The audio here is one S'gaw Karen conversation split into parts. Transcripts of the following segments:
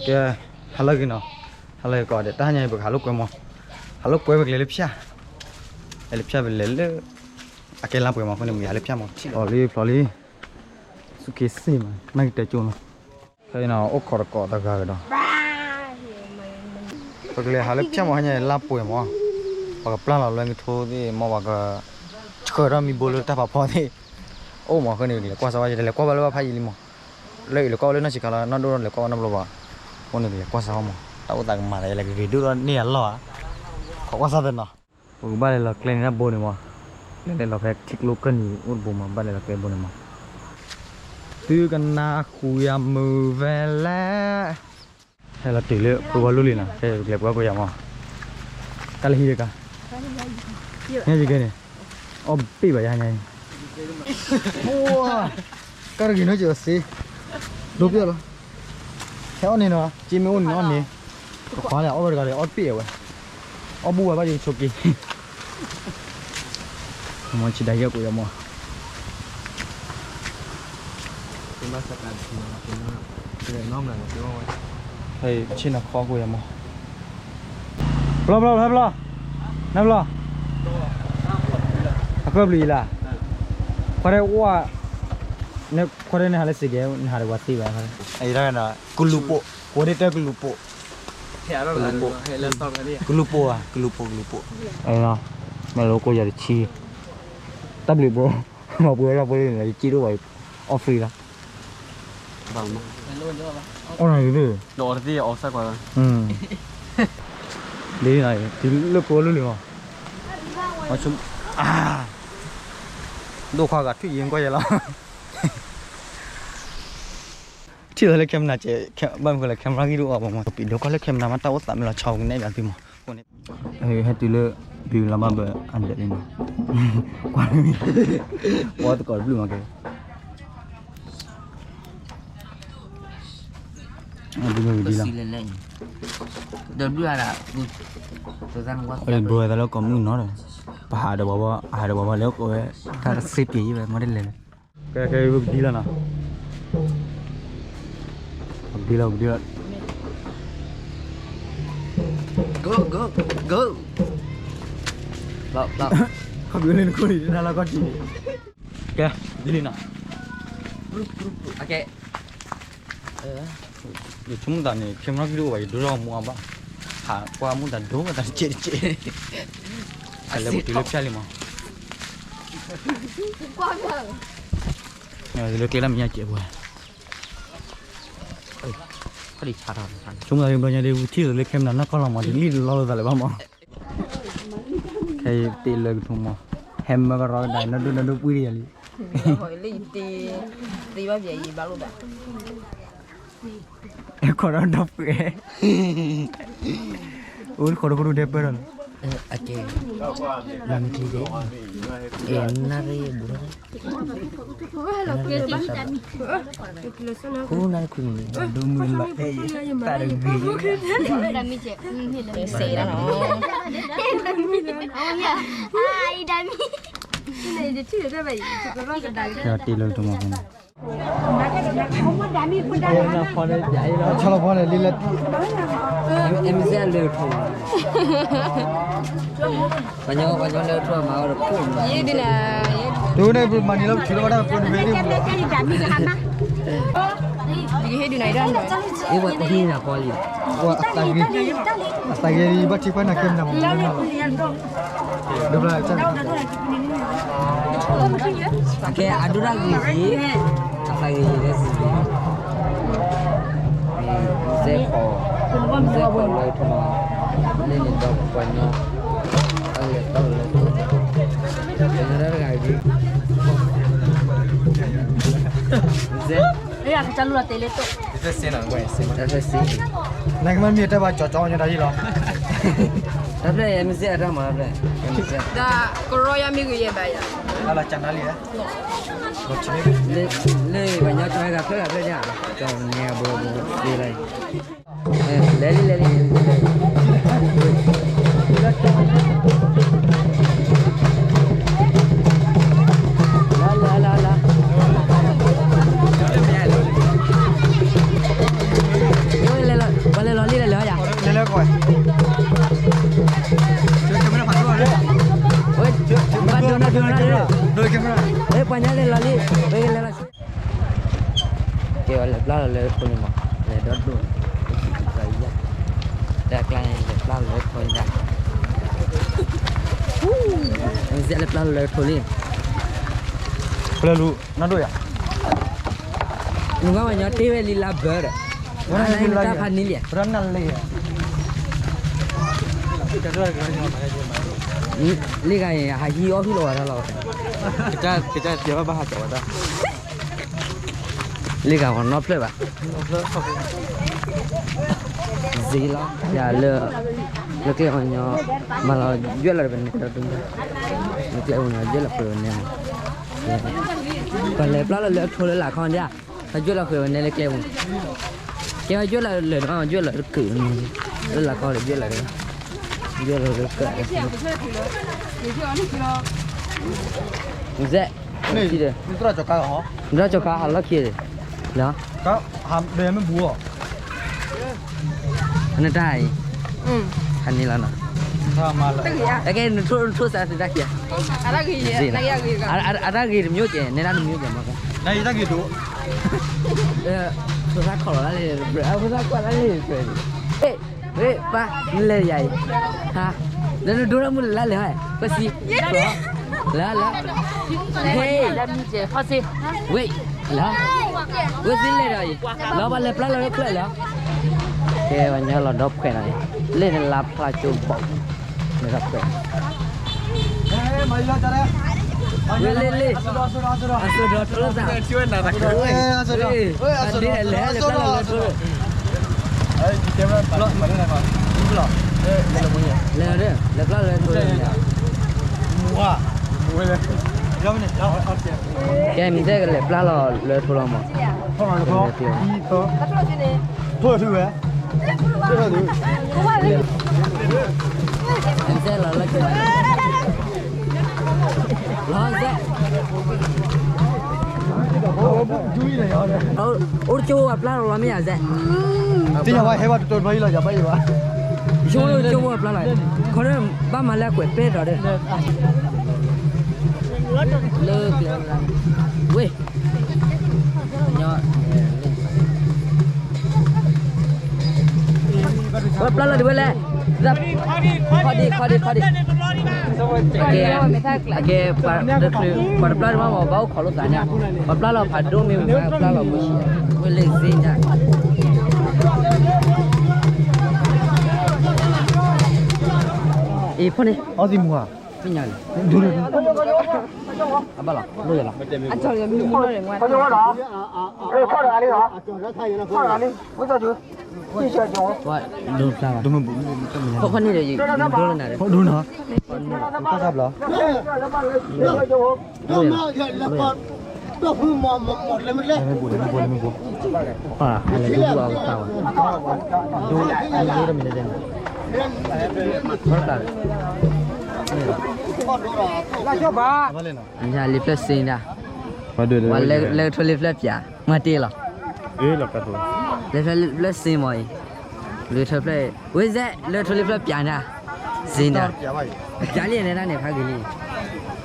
ကဲ, ဟါလၢအဂ့ၤနီၤ, ဟါလၢအဂ့ၤကိးဂၤဒဲး, တဟါညါအံၤ ပကဟးလိာ်ကွဲမး, ဟးလိာ်ကွဲ ပကလဲၤလၢဖၠၣ်, လဲၤလၢဖၠၣ် ပလဲၤလၢ အကဲလါပှဲၤမး အဃိန့ၣ် ပကဟးလၢဖၠၣ်မး, ဖျိးလံ ဖျိးလံ, ဆူၣ်က့ၤစ့ၢ်မး နၢ်ကတဲကၠိနီၤ, ဖဲအံၤနီၤ အိၣ်ခိးတကိးသဂၤကဒီး ပကလဲၤဟးလၢဖၠၣ်မး ဟါညါလါပှဲၤမး, ပှၤကပျၢ်လီၤလွဲကထိသ့ၣ်မး ပှၤက ဆှၢထီၣ်မံဘိလၢတၢ်ဖးဖီသ့ၣ်, အိၣ်မး အဃိန့ၣ် လဲၤကွၢ်စၢၤဝဲ လဲၤကွၢ်ဘၣ်လၢဘၣ်ဖးယံာ်လံမး, လၢအံၤလဲၤကွၢ်ဝဲလၢနီၢ်ဆံးခါလီၤ နီၢ်ဒိၣ်လဲၤကွၢ်ဝဲနီတဘျီဘၣ်, အဃိန့ၣ် လဲၤကွၢ်စၢၤမး တၢ်အိၣ်သးကမၤသး လဲၤကဂ့ၤဒိၣ်ထီၣ်န့ၢ်အလီၢ်ဧါ, ခိးကွၢ်စၢၤသ့နီၤ, ပကဘၣ်လဲၤလီၤကျဲန့ၣ်တၢ်ဘိန့ၣ်မး, လဲၤလဲၤလီၤဖဲထံကျိကၢၢ်နံၤအိၣ်တဘိမး ဘၣ်လဲၤလီၤကျဲဘိန့ၣ်မး, သုကနၣ်ဃုာ်ယၤမုာ်ဖဲလဲၣ် ဟဲလီၤတုၤလၢပဂီၢ်လိၣ်လံနီၤ, ခဲအံၤပကလဲၤပှၤကိးယၤမး, တၢ်လၢဟံၣ်တကါ, ညါယကဲန့ၣ်, အီၣ်ဘ့ၣ်ဘၣ်ယါညါအံၤ, ကၢ်တဂ့ၤနီၢ်က့ၤအီၤစ့, ဒိပျီၢ်လီၤ, ဟဲအီၣ်န့ၣ်နီၤ, က့မ့ၢ်အိၣ်န့ၣ်အီၣ်န့ၣ်, ပခွါလၢအီၣ်ဝဲတဂၤဒီး အီၣ်တပ့ၢ်အဝဲ, အီၣ်ဘူၣ်ဝဲဘၣ်ယဆိးက့ မ့ၢ်ဆံးဒၣ်ယဲၢ်ကိးယၤမး, ဆ့ၣ်နီၤခီကိးယၤမး, ဘျီဘျီဘျီဘျီ, နဘျီ, အကၢၢ်ဘျုးအံၤလၢ, ခွါဒဲးဝါ, ခွါဒဲးန့ၣ်ဟးလၢစ့ၢ်ကီး နဟးဒီးပှၤသ့ဘၣ်, ကလူၤပိာ်, ကိးဒ့ၣ်တၢ်ကလူၤပိာ်, ကလူၤပိာ်ဧါ, ကလူၤပိာ် ကလူၤပိာ်, မ့ၢ်လၢကိးယၤတဆံ, တၢ်ဘျုးဘိ, မ့ၢ်ပှၤလၢပှၤလၢန့ၣ် ယက့ဒိၣ်ဘၣ်, အီၣ်ဖရံလီၤ, အီၣ်နၤဒ်, ဒ်လၢပှၤလၢလံမး, ဒိၣ်ခွါဂၤထွံၣ်ယံၤကွၢ်ယဲလီၤ, ထံၣ်လီၤလၢ camera ကဲ, ဘၣ်မနုၤဃိလၢ camera ဂံၢ်ဒိၣ်အီၤဘၣ်မး, ပပံးဒိၣ်ကွၢ်လၢ camera မး တၢ်အိၣ်သးမ့ၢ်လီၤဆီ ကနဲၣ်ဘၣ်သုမး, အဃိန့ၣ်, ဟဲတုၤလၢ ဘုလီၤဘၣ်ဘၢအဒၢးလံနီၤ, ကွၢ်လၢမ့ၢ်, ပှၤသကိးတဘျုးမးကဲ, ဒ်မ့ၢ်ဝံၤဒ်လီၤ, ဒ်ဝဲသးလၢကိးမုၢ်နီၤဒီး, ပဟးဒီးပှၤဘၣ်, ဟးဒီးပှၤဘၣ်လၢကိးဝဲ, တၢ်စ့ပျံၤယံၤဝဲ မ့ၢ်တလဲၤလဲၤ ကဲကဲ ပကဒံလီၤနီၤ, ပကဒံလီၤ ပကဒံလီၤ, ခီပလၢနခိၣ်န့ၣ် နလီၤကီၢ်တံၢ်, ကဲဒ်လံနီၤ, ယဆိကမိၣ်သးန့ၣ် camera ဂံၢ်ဒိၣ်ဘၣ် ယဒိထီၣ်မူအါဘၣ်, ဟးကွၢ်မူသးဒိၣ်သးတကဲးတကဲး, လဲၤပတုၤလၢဖၠၣ်လံမး, လၢကျဲလၢမညါကဲးပှၤ, ဆိကမိၣ်သးဒ်ဘျီညါဒ် ပထံၣ်သိးလၢ camera နီၢ်ကီၢ်လီၤမး တလံၣ်လီလိာ်သးလၢၤဘၣ်မး, ခဲအံၤတ့လၢကထိမး, ဟဲမၢကရီကဒါ နဒိၣ်နဒိၣ်ပှံၢ်တယၤလံ, လၢယတ့, တ့ဘၣ်ပယီၤယဘၣ်လိာ်သး အဲ ခိးဒီးဒီပုၢ်ဝဲၢ်, အိၣ်ခိးဒီးခိၣ်ဒိၣ်ဒဲးပၢၢ်ဒီးလီၤ, အကဲ, လၢမ့ၢ်ချံကဲ, အဲ နၢ်ရံၣ်ဘူးထီၣ်, နၢ်ရံၣ်, ဃူနၢ်တခွံမံၤ, ဒိၣ်မုၢ်လီၤ, တၢ်တဂ့ၤ, စဲးလီၤနီၤ, တ့လၢတမီၤဖဲန့ၣ် ဆီလီၤဖီန့ၣ် လံလၢ အဲ မ့ၢ်စဲလၢထိၣ်, ပှၤညီ ပှၤညီလၢထိၣ်မၤအီၤတခိၣ်န့ၣ်, ယဒုးနၤ, ဒ်န့ၣ် ပမၤန့ၢ်လၢပထံၣ်လၢဝဲဒၣ်ပှၤတမ့ၢ်န့ၣ်, ယကဟ့ၣ်ဒုးနၤဒၣ်နီၤ, အဝဲဟံၣ်နၤဖီလံ, အသးဂ့ၤ, အသးဂ့ၤ ဘၣ်ထံၣ်ပှၤနၤကဲမနၤမး, ဒိဘျီ ကဲ အဒိဒၣ်ဂ့ၤက့ၤ, အသးဂ့ၤဂ့ၤလၢစံး, မ့ၢ်စဲခီ, မ့ၢ်စဲခီလၢထမး, လၢန့ၣ်ဒီးပှၤညီ, အလဲၤတီလၢ, ပှၤညီတဂၤဂ့ၤ, မ့ၢ်စဲ, နကမ့ၢ်မ့ၢ်တၢ်ဘၣ်ကၠီကၠီညီတၢ်ဟံၣ်လီၤ, တၢ်ဖျဲၣ် မ့ၢ်စဲအတၢ်မၤတၢ်ဖျဲၣ်, ကရီယါမ့ၢ်ဂ့ၤယဲဘၣ်ယၤ, တၢ်လၢကၠနါလံ, လၢပှၤညီကၠီဂၤဖျၢၣ်ဂၤဖျၢၣ်ညါ, ကၠီန့ၣ်အဘိဘိသ့လီၤ, လဲၤလံ လဲၤလံ, လၢလၢလၢလၢ, လဲၤလီၤ, လၢထိလံမး, လဲၤဒီဒိၣ်န့ၣ်, လၢအကျါန့ၣ် လဲၤပျၢ်လီၤလၢထိလံဒၣ်, လဲၤပျၢ်လီၤလၢထိလံ, ပျၢ်လူၤနီၢ်ဒိၣ်ယၤ, နဝဲဝဲညီတ့ၢ်ဝဲလံလါဘၢဒီး, နတၢ်ဖးနံၤလံ, လံဂၤအံၤ ဟးဟံးအီၣ်ဟုၣ်လီၤဝဲဒၣ်လီၤ, လံဂၤအံၤ နီၢ်ဖျၢၣ်ဘၣ်, စ့လီၤ, ယၤလၢ လၢကျဲအီၤညီ, မၤလီၤယွဲၢ်လီၤတပန့ၣ်ဒီးဒု, လၢကျဲအီၤညီ ယွဲၢ်လီၤဃုာ်ဝဲန့ၣ်မး, ပလဲၤပျၢ်လီၤလၢအထိလၢလာ်ခီဒၣ်, ပယွဲၢ်လီၤဃုာ်ဝဲန့ၣ်လၢကျဲပူၤ, ကဲဝဲယွဲၢ်လီၤလၢာ်တဘၣ် ယွဲၢ်လီၤတကုာ်န့ၣ်, လၢလာ်ခီဒီးယွဲၢ်လီၤ, ယွဲၢ်လီၤလၢကုာ်, စဲး, နတရီကီၤခါဟးလီၢ်ခံဒီး, လီၤ, နတၢ်အံၤ, ဟးန့ၣ်လီၤနီၤ, အကဲ နထိၣ်စးသုတၢ်ခံ, အတၢ်ဂ့ၤတမျိုးကဲ, နဲဒၣ်တမျိုးကဲမး, ဖိသၣ်ခီၣ်လီၤတၢ်လၢ, ဖိသၣ်ကွၢ်တၢ်လၢ, ဝ့ၢ်ပၢ်နလဲၤယၤအံၤ, ဒီးနဒိတၢ်မုၢ်လၢ်လၢ်လဲၣ်, ပစံး, လၢလၢ, ဟ့ၣ်, ဝ့ၢ်, လၢ, ဝ့ၢ်သ့လဲၤဒီးအံၤ, လီၤပှၤလဲၤပျၢ်လီၤလၢချၢၣ်လီၤ, ကဲပှၤညီလီၤဒီဖှဲးနီၤ, လ့ၣ်န့ၣ်လါဖျါကၠိဘီၣ်, လၢဒီဖှဲး လ့ၣ်လ့ၣ်လ့ၣ်, အစိဒီးထိလိာ်သး, လဲၤပျၢ်လီၤလၢထိလၢ, ကဲမ့ၢ်တဲကလဲၤပျၢ်လီၤလၢထိလီၤမး, ထိလီၤ, လီၤစဲး, အိၣ်တကၠိဝဲပျၢ်လီၤလီၤမ့ၢ်ယၤစဲး, သ့ၣ်ညါဘၣ်ဟဲဘၣ်တတီၤဘျီအံၤလီၤ ယၤဘၣ်ယၤဘၣ်, ယိၣ်တကၠိဝဲပျၢ်လီၤ, ခီဒီးဘၣ်မၤလၢအကွဲးပဲထီၣ်ဒီး, လၢကျဲ, ဝ့ၢ် ဝဲပျၢ်လီၤဒံးဝဲလဲၣ်, ခီဒံး ခီဒံး ခီဒံး, အကဲ ပှၤတချုး ပှၤတပျၢ်တဘၣ်မး ဘၣ်အိၣ်ခိးလိာ်သးန့ၣ်, ပှၤပျၢ်လီၤဖးဒိၣ်မ့ၢ်ဝဲ ပျၢ်လီၤဖိဆံး, ဝဲလၢစ့ညါ, အံၤဖီန့ၣ် အီသံးမူၤဧါ, သ့ၣ်ညါန့ၣ်, ဒူၣ်န့ၣ်, အဘၣ်လီၤ လိၣ်ယၤလီၤ, ဒိၣ်ဖျါဘၣ်, ဖီန့ၣ်ဒီး ဒိၣ်လၢနၤဒီး, ဖီဒိၣ်နီၤ, လိၣ်ယၤလီၤ, လိၣ်ယၤလီၤ, မ့ၢ်ဘူး မ့ၢ်ဘူး မ့ၢ်ဘူး, ပၢ် ဟဲလၢဒိၣ်ဒိၣ်အကတၢၢ်ဝဲ, ဒိၣ် ဒိၣ်တမံၤန့ၣ်, ဘၣ်တၢ်, လၢဖျၢၣ်စ့ဒၣ်, ပှၤလဲၤထိလၢဖျၢၣ်ပၠး, မၤတ့ၢ်လီၤ, လၢဖျၢၣ်စ့မးအံၤ, လၢဖျၢၣ်, ဝဲဇဲ လၢထိလၢဖျၢၣ်ပၠးန့ၣ်, စ့ဒၣ်, ပၠးလံန့ၣ်တၢ်န့ၣ်ဖးဂ့ၤလံ,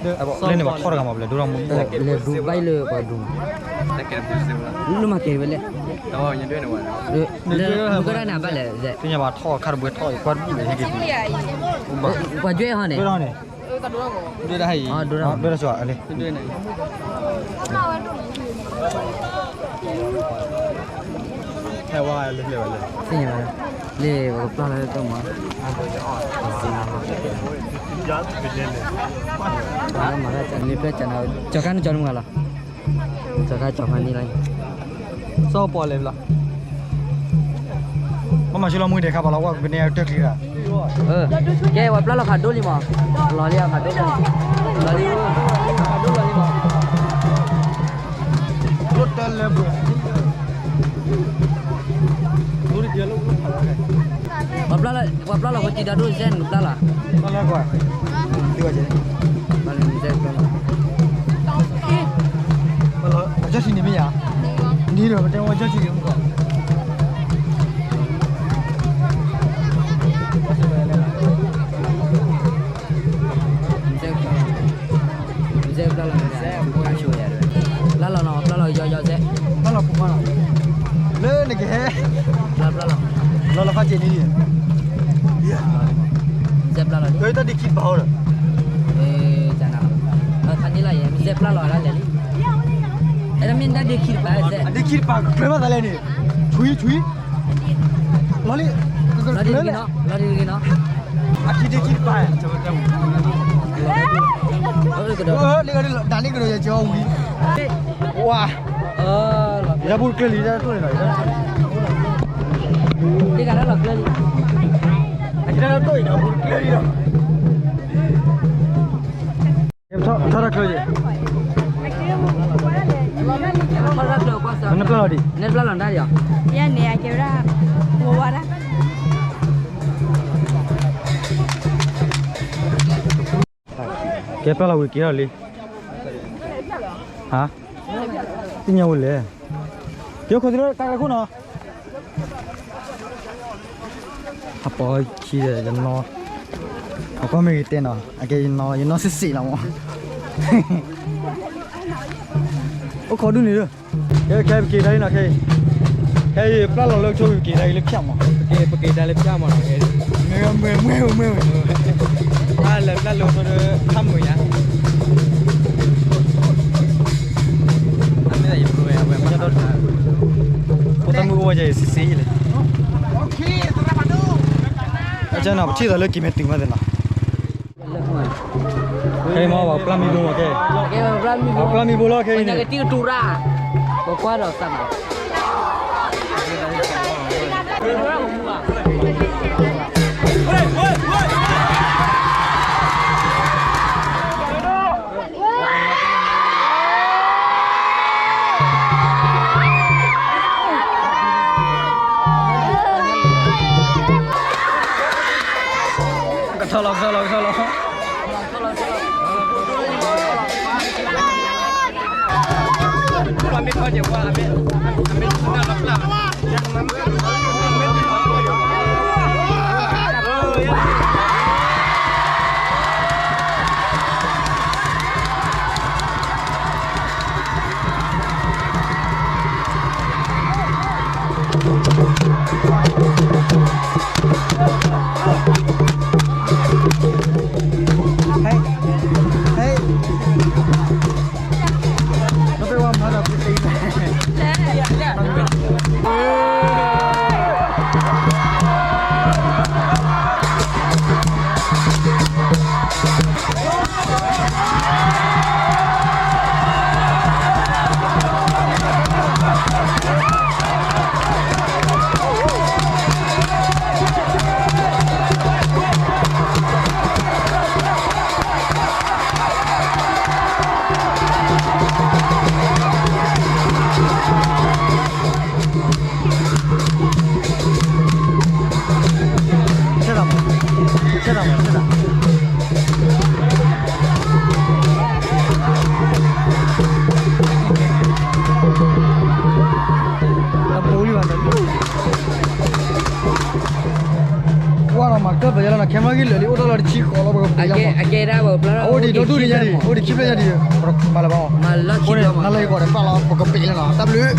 လၢန့ၣ်ပှၤထီၣ်တဂၤမး ပလဲၤဒိၣ်ထီၣ်မူ လဲၤဒိးဘၣ်လၢပှၤဒိး, လၢမၤကဲၤဝဲလဲၣ်, လၢမူကဒၣ်န့ၣ်ဘၣ်လဲၣ်, သ့ၣ်ညါဘၣ်ထီၣ်ခါတဘှဲထီၣ်အံၤ ကွၢ်တဘူၣ်လဲၣ်ဟဲက့ၤ, ပှၤဒွဲၣ်ဟီန့ၣ်, ဒွဲၣ်ဒၣ်ဟဲအံၤ, ဒွဲၣ်ဒၣ်ဆိ, ဟဲဝဲလၢ, သ့ၣ်ညါဘၣ်, လၢပကပျၢ်လီၤတၢ်မး, လၢပျၢ်ကၠီၤန့ၣ်ကၠီၤန့ၣ်မုၢ်ဂၤလီၤ, ကၠီၤခါကၠီၤဖးနံၤလီၤ, စီၤပီၣ်လဲၣ်လီၤ, ပမၤဆူလီၤမူဒဲးခါပှၤလီၤ ဝဲကပန့ၢ်တၢ်ချံဂၤ, ကဲ ပှၤပျၢ်လီၤဖးဒိၣ်လံမး, လီၤလံဖးဒိၣ်, လီၤလံ, ဖးဒိၣ်လီၤလံမး, ပှၤပျၢ်လီၤဖိကံဒီဒိၣ်စဲနကပျၢ်လီၤ, ကၠီထံန့ၣ်မ့ၢ်ယါ, နံၤဒီးပတဲဝဲကၠီထံန့ၣ်မ့ၢ်ကီး, ပျၢ်လီၤနီၤ ပျၢ်လီၤယီယီစဲ, ပျၢ်လီၤဖိခွါနီၤ, ပျၢ်လီၤ ပျၢ်လီၤ လီၤလီၤခါက့ၤန့ၣ်, မ့ၢ်စဲပျၢ်လီၤန့ၣ်, တၢ်ဒ့ခံတပၤအိၣ်ဒီး, တၢ်န့ၣ်လီၤ မ့ၢ်စဲပျၢ်လီၤဒၣ်လဲာ်လံ, အဲ မ့ၢ်တၢ်ဒ့ခံတပၤ, ဒ့ခံတပၤကျၢၤဘၣ်သးလဲၣ်န့ၣ်, ထွံ ထွံ လီၤလံ, လီၤဒ်တဂ့ၤနီၤ, လီၤဒ်တဂ့ၤနီၤ, အခံဒ့ခံတပၤ, ဒၣ်န့ၣ်ကဒီးယကဝံၤ, ဝါ, လၢပူၤတကျၢၤလံ တၢ်တိၢ်န့ၣ်လီၤ, တၢ်လီၤကျၢၤလံ, အခံတၢ်တိၢ်အံၤဒီးပူၤတကျၢၤလံဒီး, ထီၣ်တၢ်ကျၢၤယဲၢ်, နပျၢ်လီၤဒံး, နပျၢ်လီၤဒၣ်ယၤ, ယဲန့ၣ် အကဲဝဲဒၣ်, ဝဝါဒၣ် ကဲပျၢ်လီၤဝံၤက့ၤထီၣ်လံ, ဟါ, သ့ၣ်ညါဝဲလဲၣ်, ကဲခိၣ်သရၣ်တၢ်ကရၢခိၣ်နီၤ, အပီၤခံဒီးယနီၢ်, အကီၢ်မ့ၢ်ဂ့ၤတဲနီၤ အကဲယနီၢ် ယနီၢ်စံးစံးလီၤမး, အိၣ်ခိးဒူၣ်န့ၣ်ဒီး, ကဲခဲပက့ၤတၢ်လံနီၤ ခဲအံၤ, ခဲအံၤပျၢ်လီၤလၢကဆိၣ်ဂ့ၤ ပက့ၤတၢ်လံလၢဖၠၣ်မး, ပက့ၤတၢ်လံဖၠၣ်မးနီၤ, မ့ၢ်ဝဲမ့ၢ်ဝဲမ့ၢ်ဝဲ, ပျၢ်လၢပျၢ်လၢအဃိဒီး ဖးမုာ်ယါ, အမ့ၢ်ဒၣ်ယပဝဲအဝဲမ့ၢ်ဒီး, ဖိသၣ်မုၣ်အိၣ်ဝဲယဲစံးစံးလံ, အကဲနီၤ ပထံၣ်သးလၢက့ၤမဲာ်တုၤမးသ့နီၤ, ခဲအံၤမ့ၢ်ပှၤပျၢ်မံဘိမးကဲ, ပှၤပျၢ်မံဘိလီၤခဲအံၤန့ၣ်, ပကွၢ်ဒီးသးမး ကထီၣ်လီၤ ကထီၣ်လီၤ ကထီၣ်လီၤ, ဆဲးသးမး, ဆဲးသးမး, ဆဲးသး, တဘိလံဘၣ်, ကွၢ်ဒီးမၤကၢၢ်ပယီၤလီၤနီၤ, camera ဂံၢ်လၢာ်လံ အိၣ်တၢ်လီၤတဆံဃီလီၤ ပကပှ့ၤလီၤမး, အကဲဒၣ်ဝဲပျၢ်ထီၣ် အိၣ်ဒံးဒီဒူၣ်န့ၣ်ယါဒံး, အိၣ်ဒံးခံဖျၢၣ်ယါဒံး, ပကမၤလၢၤဘၣ်, မၤလၢခံလီၤမး, နၤလၢယဂီၢ်ဒီးပျၢ်လီၤ ပကပှ့ၤလီၤနီၤ, တၢ်ဘျုး